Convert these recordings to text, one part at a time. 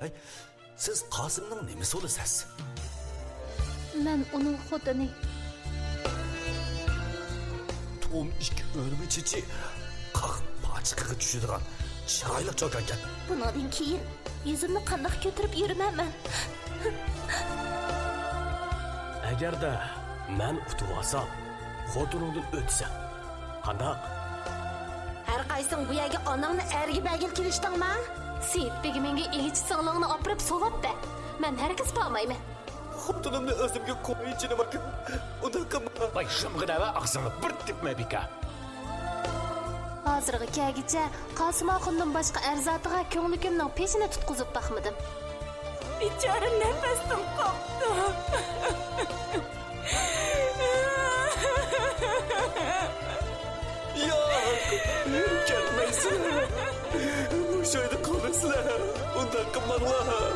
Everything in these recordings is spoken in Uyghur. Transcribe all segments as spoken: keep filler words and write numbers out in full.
ھەي، سىز قاسىمنىڭ نېمىسى بولىسىز؟ مەن ئۇنىڭ خوتۇنى. تۇم ئىككى ئۆرمە چېچى قاق پاچىقىغا چۈشىدىغان چىرايلىق چوكانكەن. بۇنىڭدىن كېيىن يۈزۈمنى قانداق كۆتۈرۈپ يۈرىمەن مەن؟ ئەگەردە مەن ئۇتۇۋالسام، خوتۇنۇڭدىن ئۆتىسەن. قانداق؟ ھەر قايسىڭ بۇ يەرگە ئاناڭنى ئەرگە بەرگىلى كېلىشتىڭما؟ سېيىت بېگىمىڭگە ئىگىچى سىڭلىڭنى ئاپىرىپ سوۋاپ بەر. مەن ھەرگىز بارمايمەن. خوتۇنۇمنى ئۆزۈمگە قوي، جېنىم ئاكا. ئۇنداق قىلما. ۋاي، شۇمغىنە ۋە ئاغزىڭنى بىر تۈپمە، بىكار. ھازىرغا كەلگۈچە قاسىم ئاخۇننىڭ باشقا ئەر زاتىغا كۆڭلىكىمنىڭ پېشىنى تۇتقۇزۇپ باقمىدىم. بىچارە نەپەستىن قاپتۇ. ياق، كەتمەيسىلەر. مۇشۇ ئۆيدە قالىسىلەر. ئۇنداق قىلماڭلار.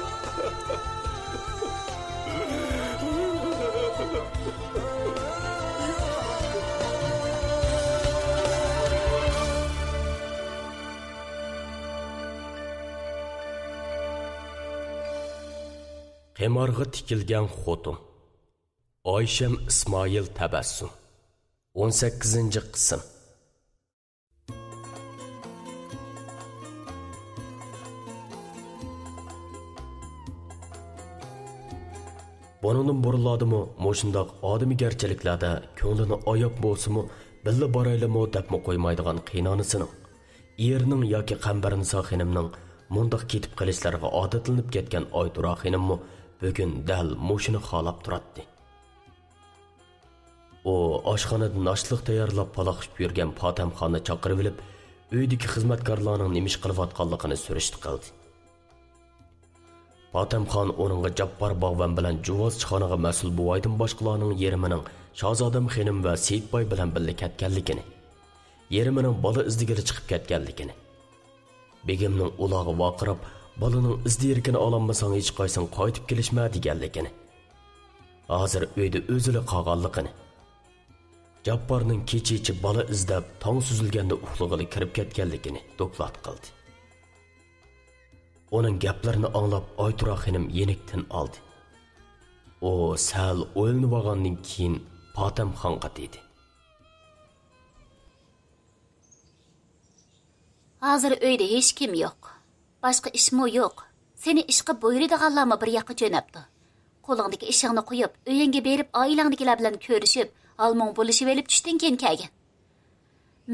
قىمارغا تىكىلگەن خوتۇن. ئايشەم ئىسمائىل تەبەسسۇم. ئون سەككىزىنچى قىسىم. بۇنىڭدىن بۇرۇنلاردىمۇ مۇشۇنداق ئادىمىگەرچىلىكلەردە كۆڭلىنى ئاياپ بولسىمۇ، بىللە بارايلىمۇ دەپمۇ قويمايدىغان قېيىنئانىسىنىڭ، ئېرىنىڭ ياكى قەمبەرنىسا خېنىمنىڭ مۇنداق كېتىپ قېلىشلىرىغا ئادەتلىنىپ كەتكەن ئايتۇرا خېنىممۇ بۈگۈن دەل مۇشۇنى خالاپ تۇراتتى. ئۇ ئاشخانىدا ناشتىلىق تەييارلاپ پالاقلىشىپ يۈرگەن پاتەمخاننى چاقىرىۋېلىپ، ئۆيدىكى خىزمەتكارلارنىڭ نېمە ئىش قىلىۋاتقانلىقىنى سۈرۈشتە قىلدى. پاتەمخان ئۇنىڭغا جاپپار باغۋەن بىلەن جۇۋازچىخانىغا مەسئۇل بوۋايدىن باشقىلارنىڭ يېرىمىنىڭ شازادەم خېنىم ۋە سېيىتباي بىلەن بىللە كەتكەنلىكىنى، يېرىمىنىڭ بالا ئىزدىگىلى چىقىپ كەتكەنلىكىنى، بېگىمنىڭ ئۇلارغا ۋارقىراپ، بالىنىڭ ئىز-دېرىكىنى ئالالمىساڭ ھېچقايسىڭ قايتىپ كېلىشمە دېگەنلىكىنى، ھازىر ئۆيدە ئۆزىلا قالغانلىقىنى، جاپپارنىڭ كېچىچە بالا ئىزدەپ، تاڭ سۈزۈلگەندە ئۇخلىغىلى كىرىپ كەتكەنلىكىنى دوكلات قىلدى. ئۇنىڭ گەپلىرىنى ئاڭلاپ ئايتۇرا خېنىم يېنىك تىن ئالدى. ئۇ سەل ئويلىنىۋالغاندىن كېيىن پاتەمخانغا دېدى. ھازىر ئۆيدە ھېچكىم يوق. باشقا ئىشمۇ يوق. سېنى ئىشقا بۇيرۇيدىغانلارمۇ بىر ياققا جۆنەپتۇ. قولۇڭدىكى ئىشىڭنى قويۇپ، ئۆيۈڭگە بېرىپ، ئائىلەڭدىكىلەر بىلەن كۆرۈشۈپ، ھال-مۇڭ بولۇشۇۋېلىپ، چۈشتىن كېيىن كەلگىن.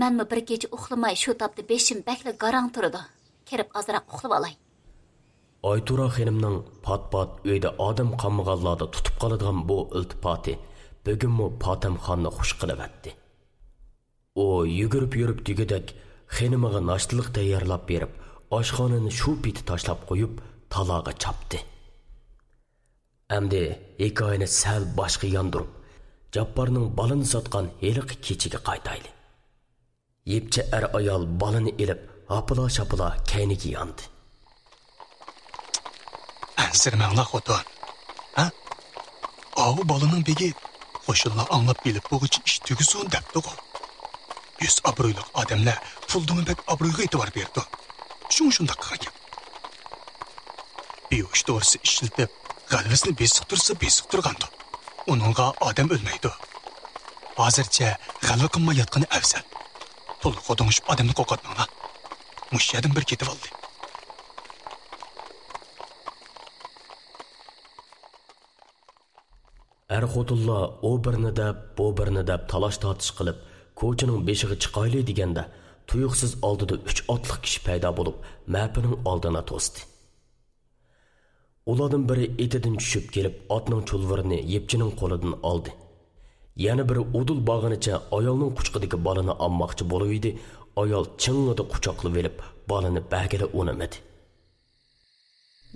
مەنمۇ بىر كېچە ئۇخلىماي، شۇ تاپتا بېشىم بەكلا گاراڭ تۇرىدۇ. كىرىپ ئازراق ئۇخلىۋالاي. ئايتۇرا خېنىمنىڭ پات-پات ئۆيدە ئادەم قالمىغانلاردا تۇتۇپ قالىدىغان بۇ ئىلتىپاتى بۈگۈنمۇ پاتەمخاننى خۇش قىلىۋەتتى. ئۇ يۈگۈرۈپ يۈرۈپ دېگۈدەك خېنىمىغا ناشتىلىق تەييارلاپ بېرىپ، ئاشخانىنى شۇ پېتى تاشلاپ قويۇپ، تالاغا چاپتى. ئەمدى ھېكايىنى سەل باشقا ياندۇرۇپ، جاپپارنىڭ بالىنى ساتقان ھېلىقى كېچىگە قايتايلى. يىپچى ئەر-ئايال بالىنى ئېلىپ، ھاپىلا-شاپىلا كەينىگە ياندى. ئەنسىرىمەڭلار، خوتۇن. ھە؟ ئاۋۇ بالىنىڭ بېگى قوشۇنلار ئاڭلاپ بىلىپ بولغۇچە ئىش تۈگىسۇن دەپتىغۇ. يۈز ئابرۇيلۇق ئادەملەر پۇلدىنمۇ بەك ئابرۇيغا ئېتىبار بېرىدۇ. شۇڭا شۇنداق قىلغانكەن. بىھوش دورىسى ئىشلىتىپ، غەلۋىسىنى بېسىقتۇرسا بېسىقتۇرغاندۇ. ئۇنىڭغا ئادەم ئۆلمەيدۇ. ھازىرچە غەلۋە قىلماي ياتقىنى ئەۋزەل. تولا قودۇڭۇشۇپ ئادەمنى قورقۇتماڭلار. مۇشۇ يەردىن بىر كېتىۋالدى. ئەر-خوتۇنلار ئۇ بىرنى دەپ، بۇ بىرنى دەپ تالاش-تارتىش قىلىپ، كوچىنىڭ بېشىغا چىقايلى دېگەندە، تۇيۇقسىز ئالدىدا ئۈچ ئاتلىق كىشى پەيدا بولۇپ، مەپىنىڭ ئالدىنى توستى. ئۇلاردىن بىرى ئېتىدىن چۈشۈپ كېلىپ، ئاتنىڭ چۇلۋۇرىنى يىپچىنىڭ قولىدىن ئالدى. يەنە بىرى ئۇدۇل بارغىنىچە ئايالنىڭ قۇچىقىدىكى بالىنى ئالماقچى بولۇۋىدى، ئايال چىڭڭىدە قۇچاقلىۋېلىپ، بالىنى بەرگىلى ئۇنىمىدى.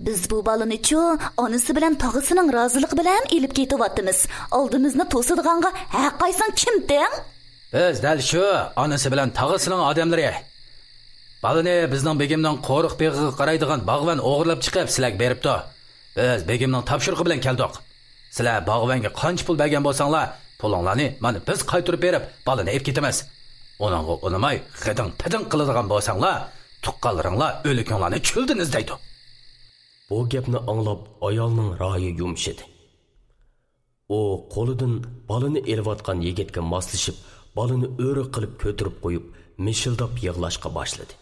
بىز بۇ بالىنىچۇ، ئانىسى بىلەن تاغىسىنىڭ رازىلىقى بىلەن ئېلىپ كېتىۋاتىمىز. ئالدىمىزنى توسىدىغانغا ھەرقايسىڭ كىمتىڭ؟ بىز دەل شۇ، ئانىسى بىلەن تاغىسىنىڭ ئادەملىرى. بالىنى بىزنىڭ بېگىمنىڭ قورۇق بېغىغا قارايدىغان باغۋەن ئوغرىلاپ چىقىپ، سىلەرگە بېرىپتۇ. بىز بېگىمنىڭ تاپشۇرۇقى بىلەن كەلدۇق. سىلەر باغۋەنگە قانچە پۇل بەرگەن بولساڭلار، پۇلۇڭلارنى مانا بىز قايتۇرۇپ بېرىپ، بالىنى ئېلىپ كېتىمىز. ئۇنىڭغا ئۇنىماي، غىدىڭ-پىدىڭ قىلىدىغان بولساڭلار، تۇغقانلىرىڭلار ئۆلۈكۈڭلارنى چۆلدىن ئىزدەيدۇ. بۇ گەپنى ئاڭلاپ ئايالنىڭ رايى يۇمشىدى. ئۇ قولىدىن بالىنى ئېلىۋاتقان يىگىتكە ماسلىشىپ، بالىنى ئۆرە قىلىپ كۆتۈرۈپ قويۇپ، مىشىلداپ يىغلاشقا باشلىدى.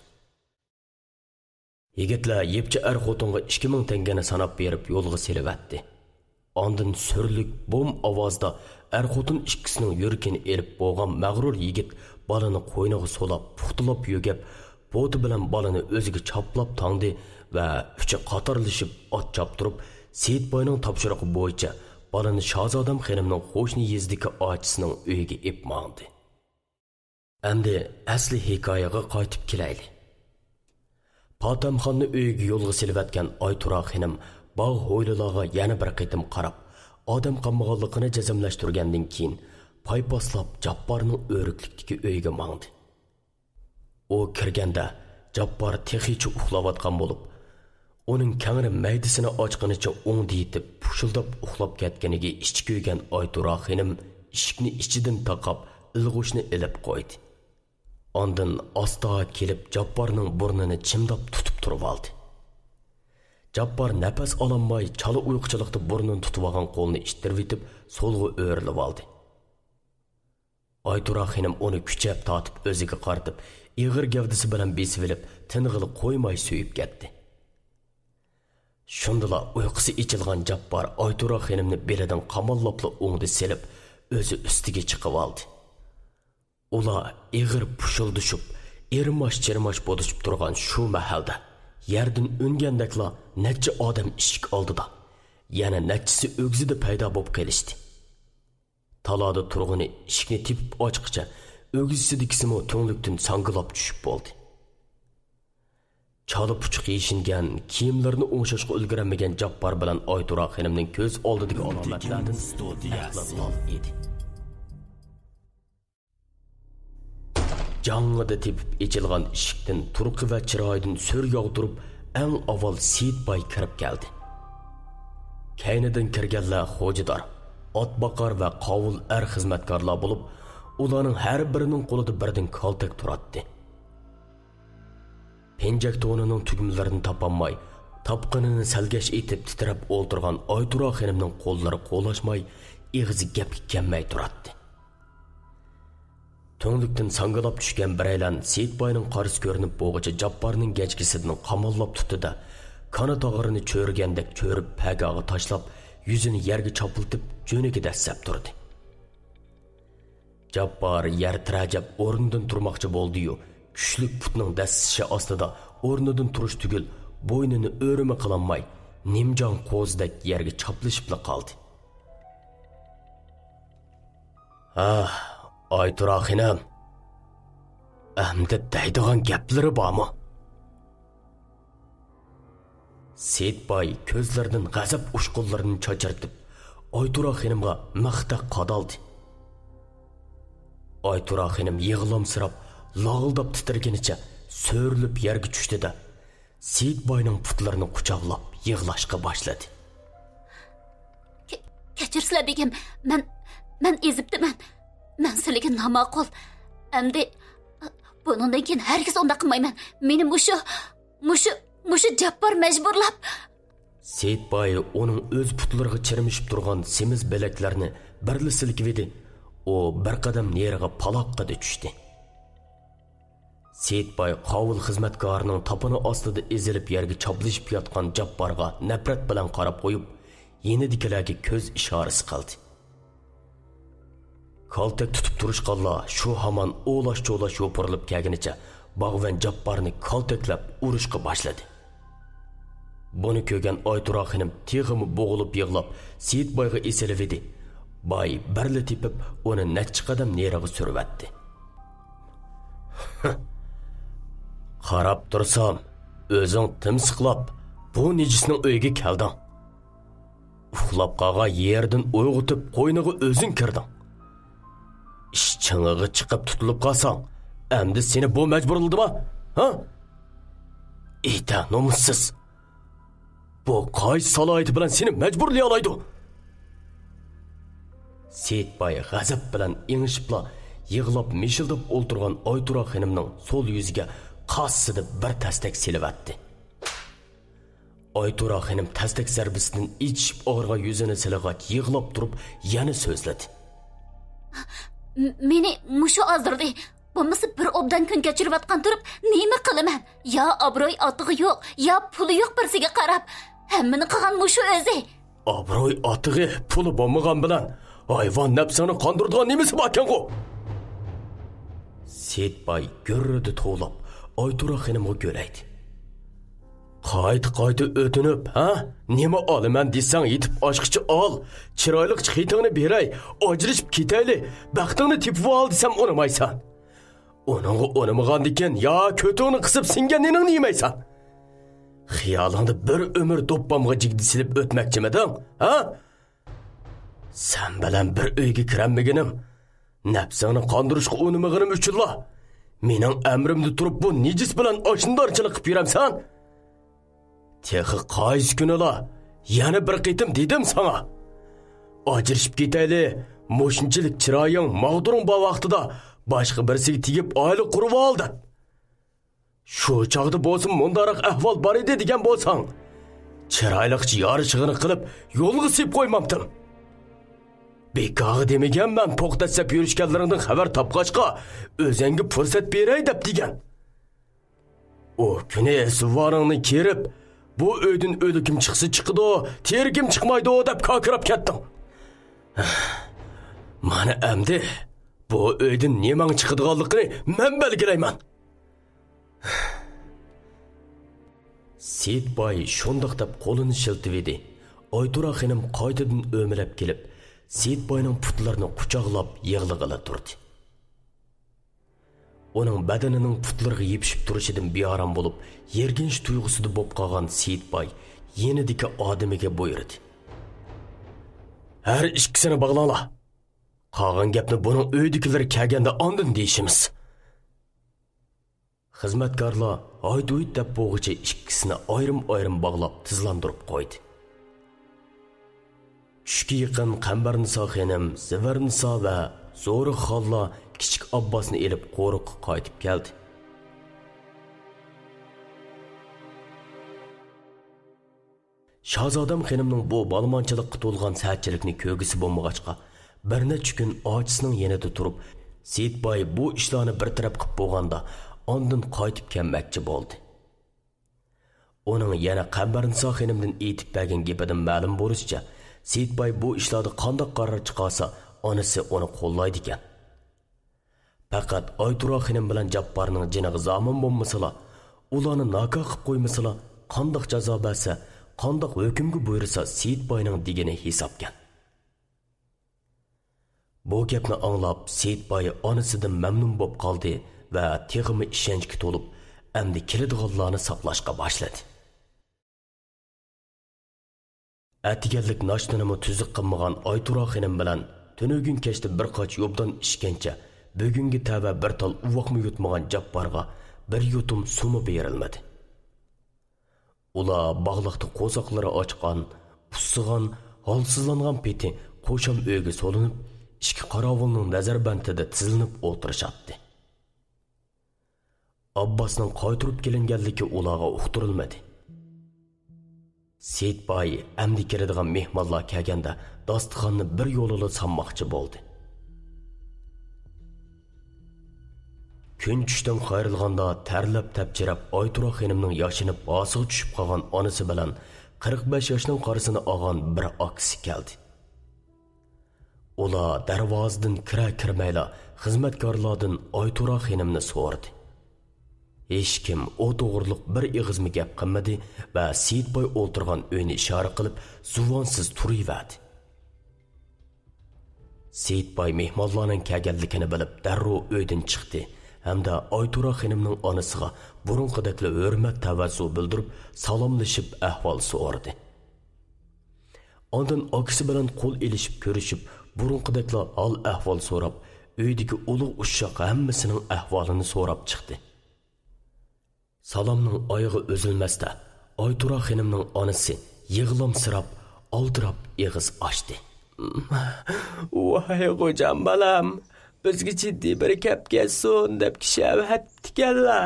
يىگىتلەر يىپچى ئەر خوتۇنغا ئىككى مىڭ تەڭگىنى ساناپ بېرىپ يولغا سېلىۋەتتى. ئاندىن سۈرلۈك بوم ئاۋازدا ئەر خوتۇن ئىككىسىنىڭ يۈرىكىنى ئېلىپ بوغان مەغرۇر يىگىت بالىنى قوينىغا سولاپ، پۇختىلاپ يۆگەپ، بوتى بىلەن بالىنى ئۆزىگە چاپلاپ تاڭدى ۋە ئۈچى قاتارلىشىپ ئات چاپتۇرۇپ، سېيىت باينىڭ تاپشۇرۇقى بويىچە بالىنى شازادەم خېنىمنىڭ قوشنا يېزىدىكى ئاچىسىنىڭ ئۆيىگە ئېلىپ ماڭدى. ئەمدى ئەسلى ھېكايىگە قايتىپ كېلەيلى. پاتەمخاننى ئۆيىگە يولغا سېلىۋەتكەن ئايتۇرا خېنىم باغ ھويلىلارغا يەنە بىر قېتىم قاراپ، ئادەم قالمىغانلىقىنى جەزملەشتۈرگەندىن كېيىن، پايپاسلاپ جاپپارنىڭ ئۆرۈكلۈكتىكى ئۆيىگە ماڭدى. ئۇ كىرگەندە، جاپپار تېخىچە ئۇخلاۋاتقان بولۇپ، ئۇنىڭ كەڭرى مەيدىسىنى ئاچقىنىچە ئوڭدا يېتىپ، پۇشۇلداپ ئۇخلاپ كەتكىنىگە ئىچى كۆيگەن ئايتۇرا خېنىم ئىشىكنى ئىچىدىن تاقاپ، ئىلغۇشنى ئېلىپ قويدى. ئاندىن ئاستا كېلىپ، جاپپارنىڭ بۇرنىنى چىمداپ تۇتۇپ تۇرۇۋالدى. جاپپار نەپەس ئالالماي، چالا ئۇيقۇچىلىقتا بۇرنىنى تۇتۇۋالغان قولىنى ئىتتىرىۋېتىپ، سولغا ئۆرۈلۈۋالدى. ئايتۇرا خېنىم ئۇنى كۈچەپ تارتىپ ئۆزىگە قارىتىپ، ئېغىر گەۋدىسى بىلەن بېسىۋېلىپ، تىنغىلى قويماي سۆيۈپ كەتتى. شۇندىلا ئۇيقۇسى ئېچىلغان جاپپار ئايتۇرا خېنىمنى بېلىدىن قاماللاپلا ئوڭدا سېلىپ، ئۆزى ئۈستىگە چىقىۋالدى. ئۇلار ئېغىر پۇشۇلدىشىپ، ئىرماش-چىرماش بولۇشۇپ تۇرغان شۇ مەھەلدە، يەردىن ئۈنگەندەكلا نەچچە ئادەم ئىشىك ئالدىدا، يەنە نەچچىسى ئۆگزىدە پەيدا بولۇپ قېلىشتى. تالادا تۇرغىنى ئىشىكنى تېپىپ ئاچقىچە، ئۆگزىسىدىكىسىمۇ تۈڭلۈكتىن ساڭگىلاپ چۈشۈپ بولدى. چالا پۇچۇق يېشىنگەن، كىيىملىرىنى ئوڭشاشقا ئۈلگۈرەلمىگەن جاپپار بىلەن ئايتۇرا خېنىمنىڭ كۆز ئالدىدىكى ئالامەتلەردىن ئەقلى لال ئىدى. جاڭڭىدە تېپىپ ئېچىلغان ئىشىكتىن تۇرقى ۋە چىرايىدىن سۈر ياغدۇرۇپ، ئەڭ ئاۋۋال سېيىت باي كىرىپ كەلدى. كەينىدىن كىرگەنلەر خوجىدار، ئاتباقار ۋە قاۋۇل ئەر خىزمەتكارلار بولۇپ، ئۇلارنىڭ ھەر بىرىنىڭ قولىدا بىردىن كالتەك تۇراتتى. پېنجەك تونىنىڭ تۈگمىلىرىنى تاپالماي، تاپقىنىنى سەلگەش ئېتىپ تىترەپ ئولتۇرغان ئايتۇرا خېنىمنىڭ قوللىرى قوغلاشماي، ئېغىزى گەپكە كەلمەي تۇراتتى. تۈڭلۈكتىن ساڭگىلاپ چۈشكەن بىرەيلەن سېيىت باينىڭ قارىسى كۆرۈنۈپ بولغۇچە جاپپارنىڭ گەجگىسىدىن قاماللاپ تۇتتى-دە، كانا تاغىرىنى چۆرۈگەندەك چۆرۈپ پەگاغا تاشلاپ، يۈزىنى يەرگە چاپلىتىپ، جۆنىكى دەسسەپ تۇردى. جاپپار يەر تىرەجەپ ئورنىدىن تۇرماقچى بولدى-يۇ، كۈچلۈك پۇتنىڭ دەسسىشى ئاستىدا ئورنىدىن تۇرۇش تۈگۈل، بوينىنى ئۆرۈمە قىلالماي، نىمجاڭ قوزىدەك يەرگە چاپلىشىپلا قالدى. ھا، ئايتۇرا خېنىم، ئەمدى دەيدىغان گەپلىرى بارمۇ؟ سېيىت باي كۆزلىرىدىن غەزەپ ئۇچقۇنلىرىنى چاچرىتىپ، ئايتۇرا خېنىمغا مىختەك قادالدى. ئايتۇرا خېنىم يىغلامسىراپ، لاغىلداپ تىترىگىنىچە سۆرىلىپ يەرگە چۈشتى-دە، سېيىت باينىڭ پۇتلىرىنى قۇچاقلاپ يىغلاشقا باشلىدى. كە-، كەچۈرسىلە، بېگىم، مەن، مەن ئېزىپتىمەن. مەن سىلىگە ناماقۇل. ئەمدى بۇنىڭدىن كېيىن ھەرگىز ئۇنداق قىلمايمەن. مېنى مۇشۇ، مۇشۇ، مۇشۇ جاپپار مەجبۇرلاپ. سېيىت باي ئۇنىڭ ئۆز پۇتلىرىغا چىرمىشىپ تۇرغان سېمىز بىلەكلىرىنى بىرلا سىلكىۋىدى. ئۇ بىر قەدەم نېرىغا پالاققىدە چۈشتى. سېيىت باي قاۋۇل خىزمەتكارىنىڭ تاپىنى ئاستىدا ئېزىلىپ يەرگە چاپلىشىپ ياتقان جاپپارغا نەپرەت بىلەن قاراپ قويۇپ، يېنىدىكىلەرگە كۆز ئىشارىسى قىلدى. كالتەك تۇتۇپ تۇرۇشقانلار شۇ ھامان ئولاش-چولاش يوپۇرۇلۇپ كەلگىنىچە باغۋەن جاپپارنى كالتەكلەپ ئۇرۇشقا باشلىدى. بۇنى كۆرگەن ئايتۇرا خېنىم تېخىمۇ بوغۇلۇپ يىغلاپ، سېيىت بايغا ئېسىلىۋىدى. باي بىرلا تېپىپ، ئۇنى نەچچە قەدەم نېرىغا سۈرۈۋەتتى. قاراپ تۇرسام، ئۆزۈڭ تىمسىقلاپ بۇ نىجىسنىڭ ئۆيىگە كەلدىڭ. ئۇخلاپ قالغان يېرىدىن ئويغىتىپ، قوينىغا ئۆزۈڭ كىردىڭ. ئىش چىڭىغا چىقىپ تۇتۇلۇپ قالساڭ، ئەمدى سېنى بۇ مەجبۇرلىدىما؟ ھە؟ ئېيتە، نومۇسسىز! بۇ قايسى سالاھىيىتى بىلەن سېنى مەجبۇرلىيالايدۇ؟ سېيىت باي غەزەپ بىلەن ئېڭىشىپلا، يىغلاپ مىشىلداپ ئولتۇرغان ئايتۇرا خېنىمنىڭ سول يۈزىگە قاسسىدە بىر تەستەك سېلىۋەتتى. ئايتۇرا خېنىم تەستەك زەربىسىدىن ئىچىشىپ ئاغرىغان يۈزىنى سىلىغاچ يىغلاپ تۇرۇپ يەنە سۆزلىدى. م-، مېنى مۇشۇ ئازدۇردى. بولمىسا بىر ئوبدان كۈن كەچۈرۈۋاتقان تۇرۇپ نېمە قىلىمەن؟ يا ئابرۇي ئاتىقى يوق، يا پۇلى يوق بىرسىگە قاراپ. ھەممىنى قىلغان مۇشۇ ئۆزى. ئابرۇي ئاتىقى پۇلى بولمىغان بىلەن ھايۋان نەپسىڭنى قاندۇرىدىغان نېمىسى باركەنغۇ؟ سېيىتباي گۈررىدە توۋلاپ ئايتۇرا خېنىمغا گۆلەيدى. قايتا قايتا ئۆتۈنۈپ، ھە؟ نېمە ئالىمەن دېسەڭ يېتىپ ئاشقىچە ئال، چىرايلىق خېتىڭنى بېرەي، ئاجرىشىپ كېتەيلى، بەختىڭنى تېپىۋال دېسەم ئۇنىمايسەن. ئۇنىڭغا ئۇنىمىغاندىكىن يا كۆتۈڭنى قىسىپ سىڭگەن نېنىڭنى يېمەيسەن. خىيالىڭدا بىر ئۆمۈر دوپپامغا جىگدە سېلىپ ئۆتمەكچىمىدىڭ، ھە؟ سەن بىلەن بىر ئۆيگە كىرەلمىگىنىم، نەپسىڭنى قاندۇرۇشقا ئۇنىمىغىنىم ئۈچۈنلا، مېنىڭ ئەمرىمدە تۇرۇپ بۇ نىجىس بىلەن ئاشنىدارچىلىق قىپ يۈرەمسەن؟ تېخى قايسى كۈنىلا يەنە بىر قېتىم دېدىم ساڭا، ئاجرىشىپ كېتەيلى، مۇشۇنچىلىك چىرايىڭ، ماغدۇرۇڭ بار ۋاقتىدا باشقا بىرسىگە تېگىپ ئائىلە قۇرۇۋال دەپ. شۇ چاغدا بولسىمۇ مۇنداقراق ئەھۋال بار ئىدى دېگەن بولساڭ، چىرايلىقچە يارىشىغىنى قىلىپ يولغا سېلىپ قويمامتىم. بىكارغا دېمىگەنمەن، پوق دەسسەپ يۈرۈشكەنلىرىڭدىن خەۋەر تاپقاچقا ئۆزۈڭگە پۇرسەت بېرەي دەپ دېگەن. ئۇ كۈنى زۇۋانىڭنى كىرىپ، بۇ ئۆيدىن ئۆلۈكۈم چىقسا چىقىدۇ، تىرىكىم چىقمايدۇ دەپ كاكىراپ كەتتىڭ. مانا ئەمدى بۇ ئۆيدىن نېمەڭ چىقىدىغانلىقىنى مەن بەلگىلەيمەن. سېيىتباي شۇنداق دەپ قولىنى شىلتىۋىدى. ئايتۇرا خېنىم قايتىدىن ئۆمىلەپ كېلىپ، سېيىتباينىڭ پۇتلىرىنى قۇچاقلاپ يىغلىغىلى تۇردى. ئۇنىڭ بەدىنىنىڭ پۇتلىرىغا يېپىشىپ تۇرۇشىدىن بىئارام بولۇپ، يىرگىنچ تۇيغۇسىدا بوپ قالغان سېيىتباي يېنىدىكى ئادىمىگە بۇيرۇدى. ھەر ئىككىسىنى باغلاڭلار. قالغان گەپنى بۇنىڭ ئۆيىدىكىلىرى كەلگەندە ئاندىن دېيىشىمىز. خىزمەتكارلار ھايت-ھۇيت دەپ بولغۇچە ئىككىسىنى ئايرىم-ئايرىم باغلاپ تىزلاندۇرۇپ قويدى. چۈشكە يېقىن قەمبەرنىسا خېنىم، زىۋەرنىسا ۋە زورۇخ خانلار كىچىك ئابباسنى ئېلىپ قورۇققا قايتىپ كەلدى. شاھزادەم خېنىمنىڭ بۇ بالىمانچىلىققا تولغان سەتچىلىكنى كۆرگۈسى بولمىغاچقا، بىر نەچچە كۈن ئاچىسىنىڭ يېنىدا تۇرۇپ، سېيىتباي بۇ ئىشلارنى بىر تەرەپ قىپ بولغاندا، ئاندىن قايتىپ كەلمەكچى بولدى. ئۇنىڭ يەنە قەمبەرنىسا خېنىمدىن ئېيتىپ بەرگەن گېپىدىن مەلۇم بولۇشىچە، سېيىتباي بۇ ئىشلاردا قانداق قارار چىقارسا، ئانىسى ئۇنى قوللايدىكەن. پەقەت ئايتۇرا خېنىم بىلەن جاپپارنىڭ جېنىغا زامىن بولمىسىلا، ئۇلارنى ناكا قىپ قويمىسىلا، قانداق جازا بەرسە، قانداق ھۆكۈمگە بۇيرۇسا، سېيىتباينىڭ دېگىنى ھېسابكەن. بۇ گەپنى ئاڭلاپ، سېيىتباي ئانىسىدىن مەمنۇن بوپ قالدى ۋە تېخىمۇ ئىشەنچكە تولۇپ، ئەمدى كېلىدىغانلارنى ساقلاشقا باشلىدى. ئەتىگەنلىك ناشتىنىمۇ تۈزۈك قىلمىغان ئايتۇرا خېنىم بىلەن تۈنۈگۈن كەچتە بىر قاچا يوبدان ئىچكەنچە، بۈگۈنگە تەۋە بىر تال ئۇۋاقمۇ يۇتمىغان جاپپارغا بىر يۇتۇم سۇمۇ بېرىلمىدى. ئۇلار باغلاقتا قورساقلىرى ئاچقان، ئۇسسىغان، ھالسىزلانغان پېتى قوشام ئۆيگە سولىنىپ، ئىچكى قاراۋۇلنىڭ نەزەربەندىدە تىزلىنىپ ئولتۇرۇشاتتى. ئابباسنىڭ قايتۇرۇپ كېلىنگەنلىكى ئۇلارغا ئۇقتۇرۇلمىدى. سېيىتباي ئەمدى كىرىدىغان مېھمانلار كەلگەندە داستىخاننى بىر يولىلا سانماقچى بولدى. كۈن چۈشتىن قايرىلغاندا تەرلەپ تەپچىرەپ ئايتۇرا خېنىمنىڭ ياشىنىپ ھاسىغا چۈشۈپ قالغان ئانىسى بىلەن قىرىق بەش ياشنىڭ قارىسىنى ئالغان بىر ئاكىسى كەلدى. ئۇلار دەرۋازىدىن كىرە كىرمەيلا خىزمەتكارلاردىن ئايتۇرا خېنىمنى سورىدى. ھېچكىم ئۇ توغرىلىق بىر ئېغىزمۇ گەپ قىلمىدى ۋە سېيىتباي ئولتۇرغان ئۆينى ئىشارە قىلىپ زۇۋانسىز تۇرۇۋەردى. سېيىتباي مېھمانلارنىڭ كەلگەنلىكىنى بىلىپ دەررۇ ئۆيدىن چىقتى ھەمدە ئايتۇرا خېنىمنىڭ ئانىسىغا بۇرۇنقىدەكلا ھۆرمەت تەۋەززۇ بىلدۈرۈپ سالاملىشىپ ئەھۋال سورىدى. ئاندىن ئاكىسى بىلەن قول ئېلىشىپ كۆرۈشۈپ، بۇرۇنقىدەكلا ھال-ئەھۋال سوراپ، ئۆيدىكى ئۇلۇغ ئۇششاق ھەممىسىنىڭ ئەھۋالىنى سوراپ چىقتى. سالامنىڭ ئايىغى ئۈزۈلمەستە، ئايتۇرا خېنىمنىڭ ئانىسى يىغلامسىراپ، ئالدىراپ ئېغىز ئاچتى. ۋاي غوجام بالام، بىزگە جىددىي بىر گەپ كەتسۇن دەپ كىشى ئەۋەتىپتىكەنلا.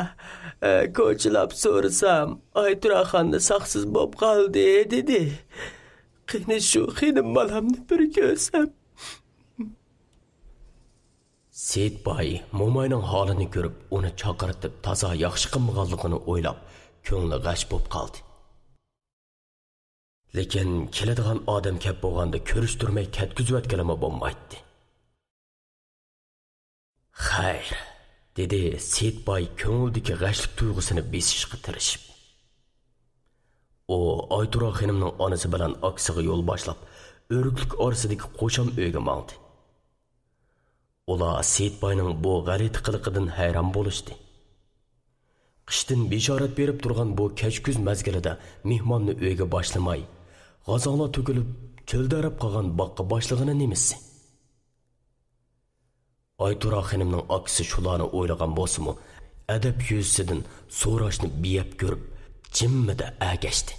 ئە، كوچىلاپ سورىسام، ئايتۇراخاندا ساقسىز بولۇپ قالدى، دېدى. قېنى شۇ خېنىم بالامنى بىر كۆرسەم. سېيىتباي موماينىڭ ھالىنى كۆرۈپ، ئۇنى چاقىرتىپ، تازا ياخشى قىلمىغانلىقىنى ئويلاپ، كۆڭلى غەش بولۇپ قالدى. لېكىن كېلىدىغان ئادەم كەپ بولغاندا كۆرۈشتۈرمەي كەتكۈزۈۋەتكىلىمۇ بولمايتتى. خەير، دېدى سېيىتباي كۆڭلىدىكى غەشلىك تۇيغۇسىنى بېسىشقا تىرىشىپ. ئۇ ئايتۇرا خېنىمنىڭ ئانىسى بىلەن ئاكىسىغا يول باشلاپ، ئۆرۈكلۈك ئارىسىدىكى قوشام ئۆيگە ماڭدى. ئۇلار سېيىتباينىڭ بۇ غەلىتە قىلىقىدىن ھەيران بولۇشتى. قىشتىن بېشارەت بېرىپ تۇرغان بۇ كەچ كۈز مەزگىلىدە مېھماننى ئۆيگە باشلىماي، غازاڭلار تۆكۈلۈپ، چۆلدەرەپ قالغان باغقا باشلىغىنى نېمىسى؟ ئايتۇرا خېنىمنىڭ ئاكىسى شۇلارنى ئويلىغان بولسىمۇ، ئەدەپ يۈزىسىدىن سوراشنى بىيەپ كۆرۈپ، جىممىدە ئەگەشتى.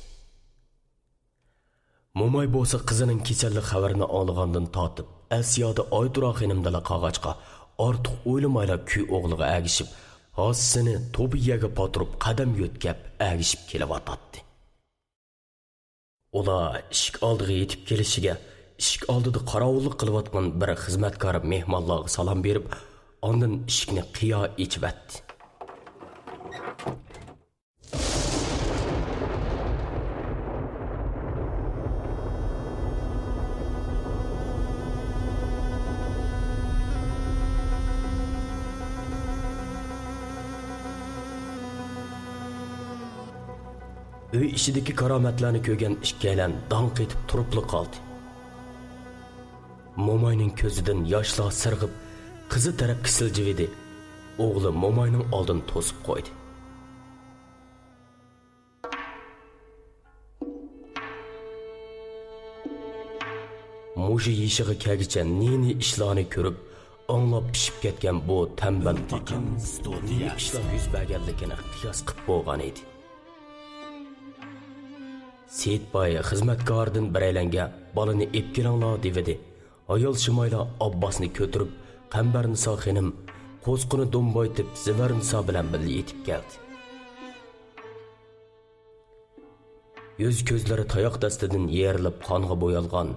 موماي بولسا قىزىنىڭ كېسەللىك خەۋىرىنى ئاڭلىغاندىن تارتىپ، ئەس-يادى ئايتۇرا خېنىمدىلا قالغاچقا، ئارتۇق ئويلىمايلا كۈي ئوغلىغا ئەگىشىپ، ھاسىسىنى توپا يەرگە پاتۇرۇپ، قەدەم يۆتكەپ ئەگىشىپ كېلىۋاتاتتى. ئۇلار ئىشىك ئالدىغا يېتىپ كېلىشىگە، ئىشىك ئالدىدا قاراۋۇللۇق قىلىۋاتقان بىر خىزمەتكار مېھمانلارغا سالام بېرىپ، ئاندىن ئىشىكنى قىيا ئېچىۋەتتى. ئۆي ئىچىدىكى كارامەتلەرنى كۆرگەن ئىككىيلەن داڭ قېتىپ تۇرۇپلا قالدى. موماينىڭ كۆزىدىن ياشلار سىرغىپ، قىزى تەرەپكە سىلجىۋىدى. ئوغلى موماينىڭ ئالدىنى توسۇپ قويدى. مۇشۇ يېشىغا كەلگۈچە نى-نى ئىشلارنى كۆرۈپ، ئاڭلاپ پىشىپ كەتكەن بۇ تەمبەل پاكا نى ئىشلار يۈز بەرگەنلىكىنى قىياس قىپ بولغان ئىدى. سېيىتباي خىزمەتكارىدىن بىرەيلەنگە «بالىنى ئېپ كېلىڭلار» دېۋىدى. ھايالشىمايلا ئابباسنى كۆتۈرۈپ، قەمبەرنىسا خېنىم قوزىقىنى دومبايتىپ، زىۋەرنىسا بىلەن بىللە يېتىپ كەلدى. يۈز-كۆزلىرى تاياق دەستىدىن يېرىلىپ قانغا بويالغان،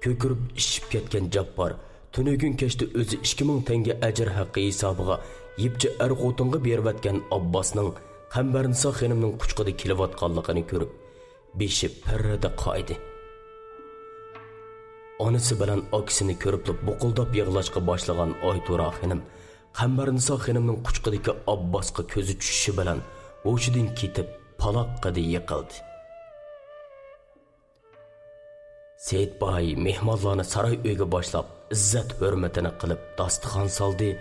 كۆكىرىپ ئىششىپ كەتكەن جاپپار تۈنۈگۈن كەچتە ئۆزى ئىككى مىڭ تەڭگە ئەجىر ھەققى ھېسابىغا يىپچى ئەر-خوتۇنغا بېرىۋەتكەن ئابباسنىڭ قەمبەرنىسا خېنىمنىڭ قۇچىقىدا كېلىۋاتقانلىقىنى كۆرۈپ، بېشى پىررىدە قايدى. ئانىسى بىلەن ئاكىسىنى كۆرۈپلا بۇقۇلداپ يىغلاشقا باشلىغان ئايتۇرا خېنىم قەمبەرنىسا خېنىمنىڭ قۇچىقىدىكى ئابباسقا كۆزى چۈشۈشى بىلەن ھوشىدىن كېتىپ، پالاققىدە يىقىلدى. سېيىتباي مېھمانلارنى ساراي ئۆيگە باشلاپ، ئىززەت-ھۆرمىتىنى قىلىپ داستىخان سالدى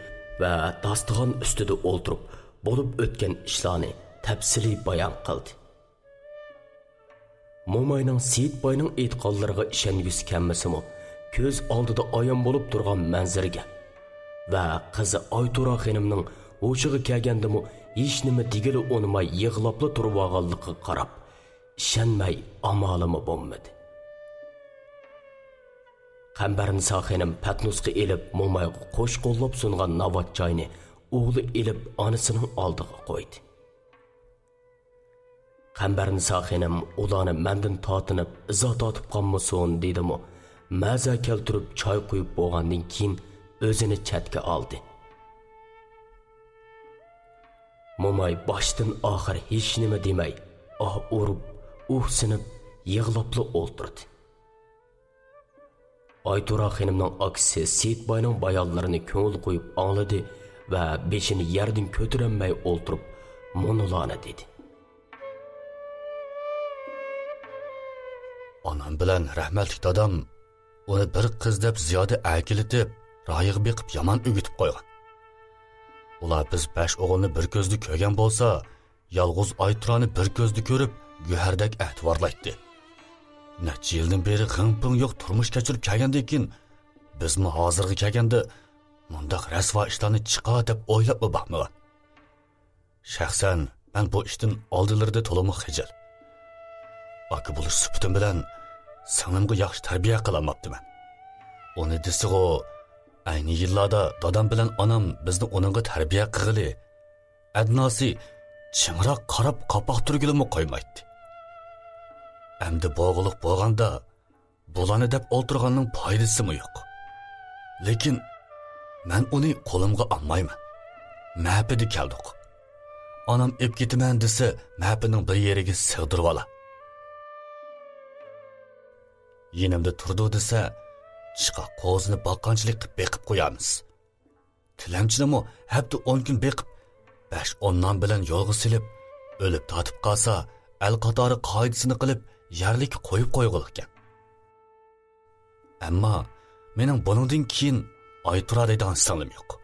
ۋە داستىخان ئۈستىدە ئولتۇرۇپ، بولۇپ ئۆتكەن ئىشلارنى تەپسىلىي بايان قىلدى. موماينىڭ سېيىتباينىڭ ئېيتقانلىرىغا ئىشەنگۈسى كەلمىسىمۇ، كۆز ئالدىدا ئايان بولۇپ تۇرغان مەنزىرىگە ۋە قىزى ئايتۇرا خېنىمنىڭ ھوشىغا كەلگەندىمۇ ھېچنېمە دېگىلى ئۇنىماي يىغلاپلا تۇرۇۋالغانلىقىغا قاراپ، ئىشەنمەي ئامالىمۇ بولمىدى. قەمبەرنىسا خېنىم پەتنۇسقا ئېلىپ، مومايغا قوش قوللاپ سۇنغان ناۋات چاينى ئوغلى ئېلىپ، ئانىسىنىڭ ئالدىغا قويدى. قەمبەرنىسا خېنىم ئۇلارنى مەندىن تارتىنىپ، ئىزا تارتىپ قالمىسۇن، دېدىمۇ، مەزە كەلتۈرۈپ چاي قۇيۇپ بولغاندىن كېيىن، ئۆزىنى چەتكە ئالدى. موماي باشتىن ئاخىر ھېچنېمە دېمەي، ئاھ ئۇرۇپ، ئۇھسىنىپ، يىغلاپلا ئولتۇردى. ئايتۇرا خېنىمنىڭ ئاكىسى سېيىتباينىڭ بايانلىرىنى كۆڭۈل قويۇپ ئاڭلىدى ۋە بېشىنى يەردىن كۆتۈرەلمەي ئولتۇرۇپ، مۇنۇلارنى دېدى. ئانام بىلەن رەھمەتلىك دادام ئۇنى بىر قىز دەپ زىيادە ئەركىلىتىپ، رايىغا بېقىپ يامان ئۆگىتىپ قويغان. ئۇلار بىز بەش ئوغۇلنى بىر كۆزدە كۆرگەن بولسا، يالغۇز ئايتۇرانى بىر كۆزدە كۆرۈپ، گۆھەردەك ئەتىۋارلايتتى. نەچچە يىلدىن بېرى غىڭ-پىڭ يوق تۇرمۇش كەچۈرۈپ كەلگەندىن كېيىن، بىزمۇ ھازىرغا كەلگەندە مۇنداق رەسۋا ئىشلارنى چىقار دەپ ئويلاپمۇ باقمىغان. شەخسەن مەن بۇ ئىشتىن ئالدىلىرىدا تولىمۇ خىجىل. ئاكا بولۇش سۈپىتىم بىلەن سىڭلىمغا ياخشى تەربىيە قىلالماپتىمەن. ئۇنى دېسىغۇ، ئەينى يىللاردا دادام بىلەن ئانام بىزنى ئۇنىڭغا تەربىيە قىلغىلى، ئەدناسى چىڭراق قاراپ قاپاق تۈرگىلىمۇ قويمايتتى. ئەمدى بولغۇلۇق بولغاندا، بۇلارنى دەپ ئولتۇرغاننىڭ پايدىسىمۇ يوق. لېكىن مەن ئۇنى قولۇمغا ئالمايمەن. مەپىدە كەلدۇق. ئانام ئېپ كېتىمەن دېسە، مەپىنىڭ بىر يېرىگە سىغدۇرۇۋالا. يېنىمدا تۇرىدۇ دېسە، چىقاق قوزىنى باققانچىلىك قىلىپ بېقىپ قويارمىز. تىلەمچىنىمۇ ھەپتە ئون كۈن بېقىپ، بەش ئون نان بىلەن يولغا سېلىپ، ئۆلۈپ تارتىپ قالسا، ئەل قاتارى قائىدىسىنى قىلىپ، يەرلىككە قويۇپ قويغۇلۇقكەن. ئەمما مېنىڭ بۇنىڭدىن كېيىن ئايتۇرا دەيدىغان سىڭلىم يوق.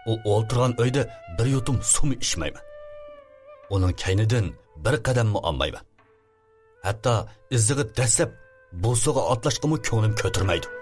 ئۇ ئولتۇرغان ئۆيدە بىر يۇتۇم سۇمۇ ئىچمەيمەن. ئۇنىڭ كەينىدىن بىر قەدەممۇ ئالمايمەن. ھەتتا ئىزىغا دەسسەپ بوسۇغا ئاتلاشقىمۇ كۆڭلۈم كۆتۈرمەيدۇ.